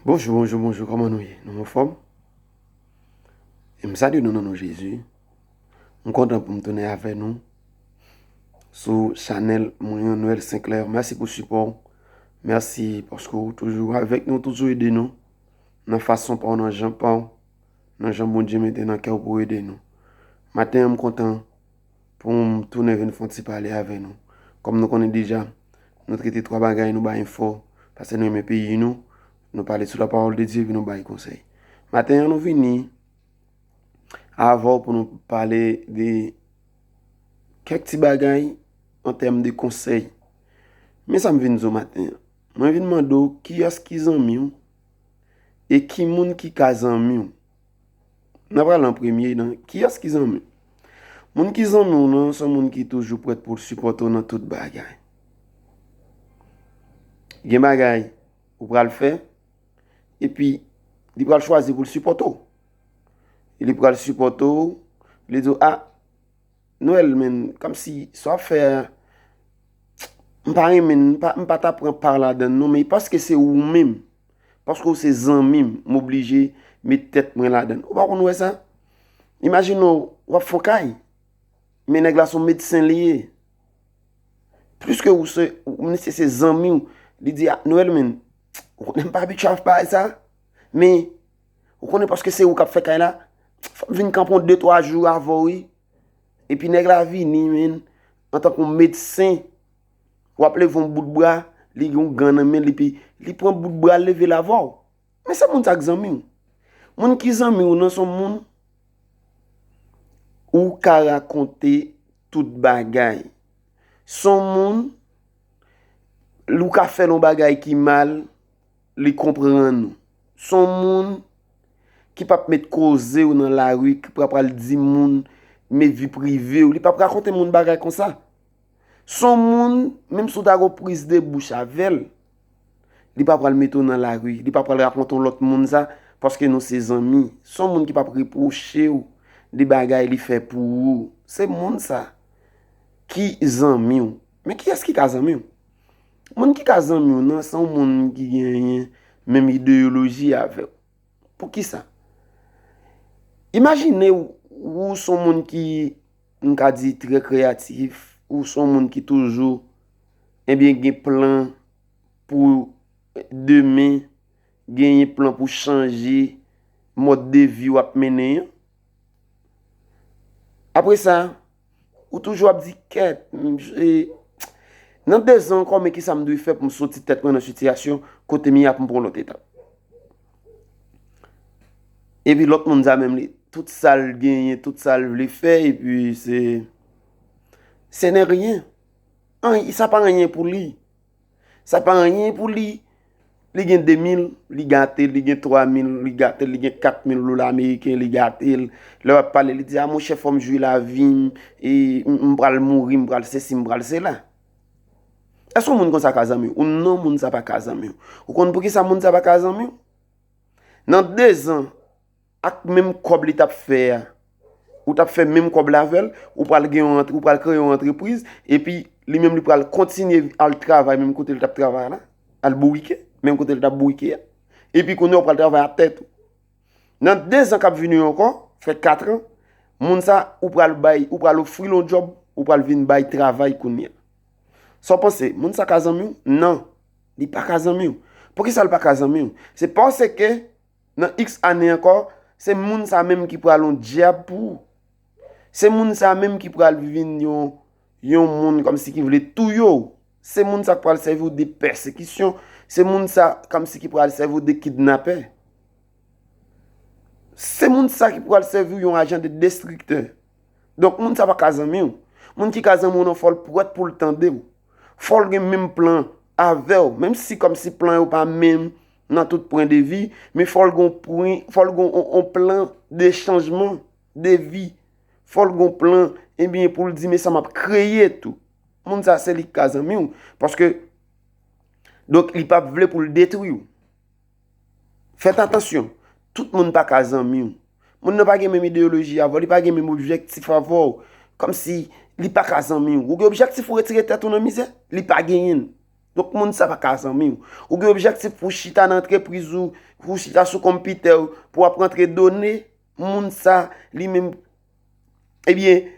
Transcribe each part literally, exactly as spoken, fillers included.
Bonjou, bonjou, bonjou, kòman nou ye? Nou anfòm? E m salye nou nan non Jezi. M kontan pou m tounen avè nou sou chanèl mwen an, Noël Sinclair. Mèsi pou sipò w. Mèsi paske w toujou avèk nou, toujou ede nou nan fason pa w, nan jan pa w, nan jan Bondye mete nan kè w pou w ede nou. Maten an, m kontan pou m tounen vin fè yon ti pale avè nou. Kòm nou konnen deja, nou trete twa bagay, nou bay enfo, paske nou renmen peyi nou, nou pale sou lapawòl de Dye, epi nou bay konsèy. Maten an, nou vini avè w pou nou pale de kèk ti bagay an tèm de konsèy. Men sa m vin di w maten an. Mwen vin mande w, kiyès ki zanmi w? E ki moun ki ka zanmi w? N a prale an premye nan kiyès ki zanmi w. Moun ki zanmi w nan, se yon moun ki toujou prèt pou l sipòte w nan tout bagay. Gen bagay ou pral fè, epi li pral chwazi pou l sipòte w. Li pral sipòte w, li di w, a, Noël, men, kòmsi sa w ap fè a, m pa renmen, m pa, m pa ta pran pa ladan l non, men paske se ou menm, paske w se zanmi m, m oblije met tèt mwen ladan l. Ou pa konn wè sa? Imajine w, w ap fè yon kay, men nèg la se yon medsen li ye. Pliske ou se, ou, misye se zanmi w, li di, a, Noël, men, ou konnen m pa abitye ap fè bagay sa, men, ou konnen paske se ou k ap fè kay la, fò m vin kanpe yon de twa jou avè w, wi. Epi nèg la vini, men, antanke yon medsen, w ap leve yon bout bra, li gen yon gan nan men l, epi li pran bout bra l leve l avè w. Men se moun sa k zanmi w. Moun ki zanmi w nan, se yon moun ou ka rakonte tout bagay. Se yon moun, ou ka fè l yon bagay ki mal, li konprann ou. Se yon moun ki p ap met koze w nan lari, ki p ap al di moun, men vi prive w. Li p ap rakonte moun bagay konsa. Se yon moun, menm si w ta gen yon priz de bouch avè l, li pa pral mete w nan lari, li pa pral rakonte w lòt moun sa, paske nou se zanmi. Se yon moun ki p ap repwoche w de bagay li fè pou ou. Se moun sa ki zanmi w. Men kiyès ki ka zanmi w? Moun ki ka zanmi w nan, se yon moun ki genyen menm ideyoloji avè w. Poukisa? Imajine w, ou se yon moun ki, m ka di, trè kreyatif, ou se yon moun ki toujou, ebyen, gen plan pou demen, genyen plan pou chanje mòd de vi w ap mennen an. Apre sa, ou toujou ap di, kèt, m, e, nan de zan ankò, men kisa m dwe fè pou m soti tèt mwen nan sitiyasyon kote m ye a pou m pran lòt etap? Epi lòt moun sa menm li, tout sa l genyen, tout sa l vle fè, epi se, se ne rien. Anyen, sa pa anyen pou li. Sa pa anyen pou li. Li gen de mil, li gate l, li gen twa mil, li gate l, li gen kat mil dola ameriken, li gate l. Lè w ap pale, li di, a, monchè, fò m jwi lavi m, e, m, m pral mouri, m pral sesi, m pral sela. Èske yon moun konsa ka zanmi w? Ou non, moun sa pa ka zanmi w. Ou konn poukisa moun sa pa ka zanmi w? Nan de zan, ak menm kòb li t ap fè a, ou t ap fè menm kòb la avè l, ou pral gen yon antre-, ou pral kreye yon antrepriz, epi li menm li pral kontinye al travay menm kote l t ap travay la, al bourike, menm kote l t ap bourike a. Epi kounye a ou pral travay ak tèt ou. Nan de zan k ap vini yo ankò, fè kat an, moun sa, ou pral bay, ou pral ofri l yon djòb, ou pral vin bay travay kounye a. Sa w panse, moun sa ka zanmi w? Non, li pa ka zanmi w. Poukisa l pa ka zanmi w? Se paske nan iks ane ankò, se moun sa menm ki pral yon dyab pou ou. Se moun sa menm ki pral vin yon, yon moun kòmsi ki vle touye w. Se moun sa k pral sèvi w de pèsekisyon. Se moun sa kòmsi ki pral sèvi w de kidnapè. Se moun sa ki pral sèvi w yon ajan de destriktè. Donk, moun sa pa ka zanmi w. Moun ki ka zanmi w nan, fò l prèt pou l tande w. Fò l gen menm plan avè w. Menm si kòmsi plan yo pa menm nan tout pwen de vi, men fò l gen yon pwen, fò l gen yon, yon plan de chanjman de vi. Fò l gen yon plan, ebyen, pou l di, men sa m ap kreye tou. Moun sa se li ki ka zanmi w. Paske, donk, li p ap vle pou l detwi w. Fèt atansyon, tout moun pa ka zanmi w. Moun nan pa gen menm ideyoloji avè w, li pa gen menm objektif avè w. Kòmsi li pa ka zanmi w. Ou gen objektif ou retire tèt ou nan mizè, li pa genyen l. Donk, moun sa pa ka zanmi w. Ou gen objektif pou w chita nan antrepriz ou, pou w chita sou konpitè w, pou w ap rantre done, moun sa, li menm, ebyen,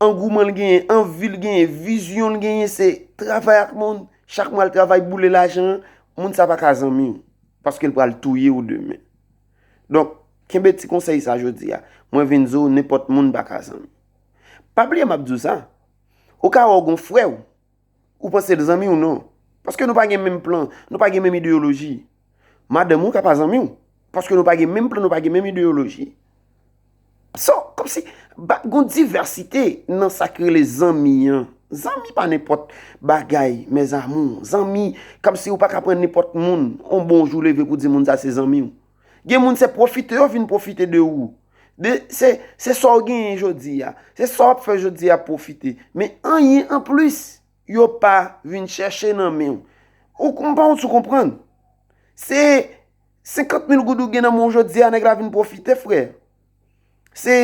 angouman l genyen, anvi l genyen, vizyon l genyen, se travay ak moun. Chak mwa l travay, boule lajan an, moun sa pa ka zanmi w, paske l pral touye w demen. Donk, kenbe ti konsèy sa jodi a. Mwen vin di w, nenpòt moun pa ka zanmi. Pa bliye m ap di w sa. Ou ka wè w gon frè w, ou panse l zanmi w, non. Paske nou pa gen menm plan, nou pa gen menm ideyoloji. Madanm ou ka pa zanmi w, paske nou pa gen menm plan, nou pa gen menm ideyoloji. So, kòmsi, ba, gon divèsite nan sa k rele zanmi an. Zanmi pa nenpòt bagay, mes amours. Zanmi, kòmsi ou pa ka pran nenpòt moun, on bon jou leve pou di moun sa se zanmi w. Gen moun se pwofite yo vin pwofite de ou. De, se, se sa w genyen jodi a. Se sa w ap fè jodi a pwofite. Men anyen anplis, yo pa vin chèche nan men w. Ou, m pa konn si w konprann. Se senkant mil goud ou gen nan men w jodi a, nèg la vin pwofite, frè. Se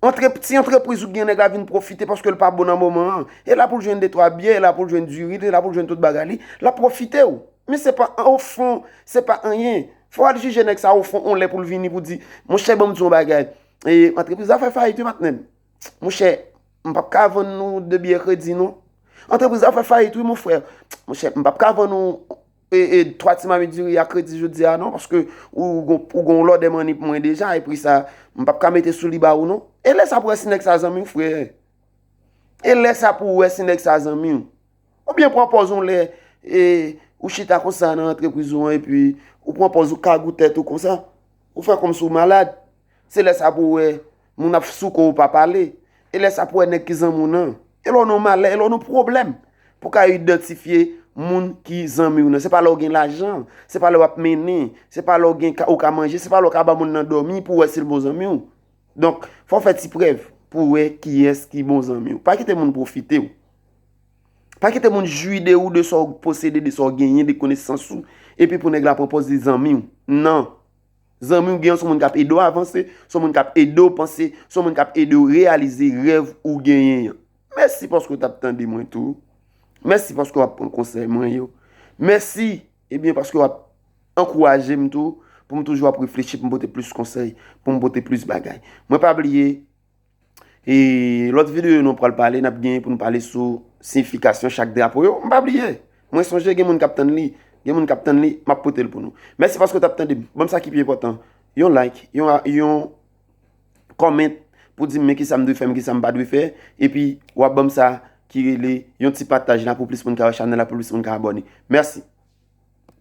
antre, ti antrepriz ou gen, nèg la vin pwofite paske l pa bon nan moman an. E la pou l jwenn de twa byè, e la pou l jwenn diri, e la pou l jwenn tout bagay li. L ap pwofite w. Men se pa, o fon, se pa anyen. Fò w al jije nèg sa o fon, on lè pou l vini pou di, monchè, ban m di w yon bagay. E, antrepriz la fè fayit, wi, patnè m. Monchè, m p ap ka vann nou de byè kredi, non. Antrepriz la fè fayit, wi, mon frè. Monchè, m p ap ka vann nou e, e, twa ti mamit diri a kredi jodi a, non, paske ou gon, ou gon lòdè manni pou mwen deja, e pri sa, m p ap ka mete sou li ba ou, non. E lè sa pou wè si nèg sa zanmi w, frè. E lè sa pou wè si nèg sa zanmi w. Oubyen pran pòz yon lè, e, ou chita konsa nan antrepriz ou an, epi ou pran pòz ou kagou tèt ou konsa. Ou fè kòmsi w malad. Se lè sa pou wè moun ap souke w pa pale. E lè sa pou wè nèg ki zanmi w nan. E lè w nan malè, e lè w nan pwoblèm. Pou ka idantifye moun ki zanmi w nan. Se pa lè w gen lajan, se pa lè w ap mennen, se pa lè w gen ka, ou ka manje, se pa lè w ka ba moun nan dòmi pou wè si l bon zanmi w. Donk, fò w fè ti prèv pou w wè kiyès ki bon zanmi w. Pa kite moun pwofite w. Pa kite moun jwi de ou, de sa w posede, de sa w genyen, de konesans ou, epi pou nèg la pran pòz li zanmi w. Non. Zanmi w gen an, se yon moun k ap ede w avanse, se yon moun k ap ede w panse, se yon moun k ap ede w reyalize rèv ou genyen an. Mèsi paske w t ap tande mwen tou. Mèsi paske w ap pran konsèy mwen yo. Mèsi, ebyen, paske w ap ankouraje m tou, pou m toujou ap reflechi, pou m pote plis konsèy, pou m pote plis bagay. Mwen pa bliye, e lòt videyo nou pral pale, n ap genyen pou nou pale sou siyifikasyon chak drapo yo. M pa bliye. Mwen sonje gen moun k ap tann li. Gen moun k ap tann li, m ap pote l pou nou. Mèsi paske w t ap tande m. Ban m sa ki pi enpòtan. Yon like, yon, yon comment pou di m men kisa m dwe fè, men kisa m pa dwe fè. Epi, w ap ban m sa ki rele yon ti pataj la pou plis moun ka wè chanèl la, pou plis moun ka abòne. Mèsi.